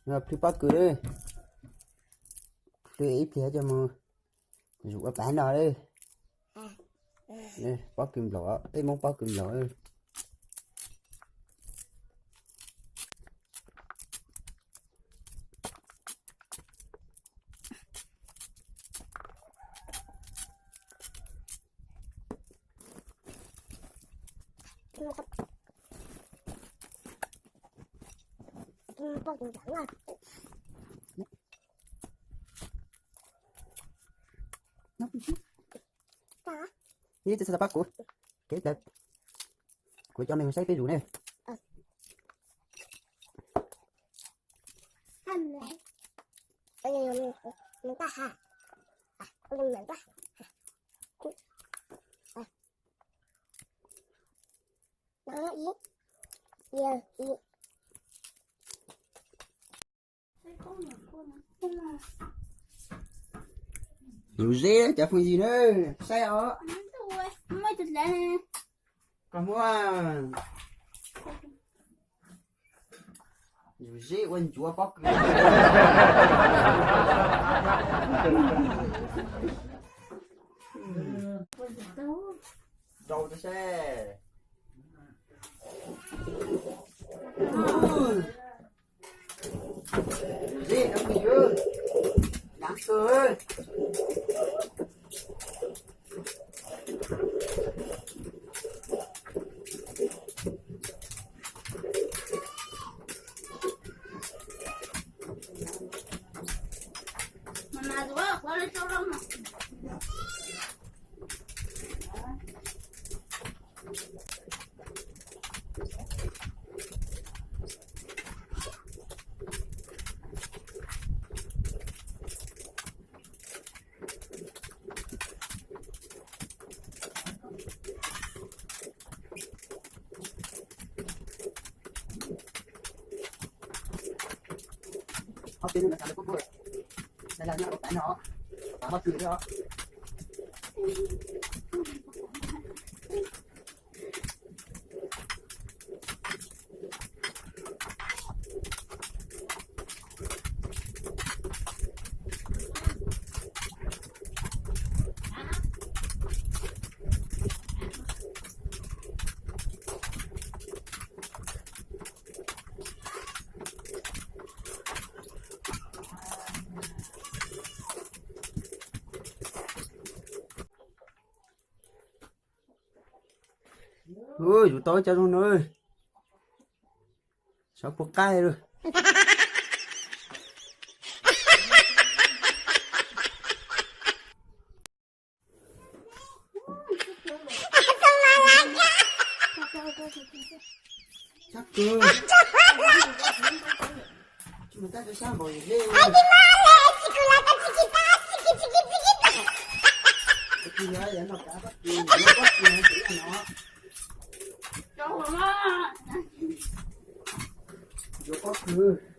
Plhws pob kws, plhws ib pliag coj mus zuj ua pav no li. Pob kws nplaum, peb Hmoob pob kws nplaum. Ib txhia pab kuv, kev ntawd kuv coj nej mus saib peb zus ne. Zus zeb cov phooj ywg na, saib os. Koj muab zus zeb ua ncuav pob kws rau saib. Zus tau cov zoo no, sawv puas qaib lawm. Yuav pob kws.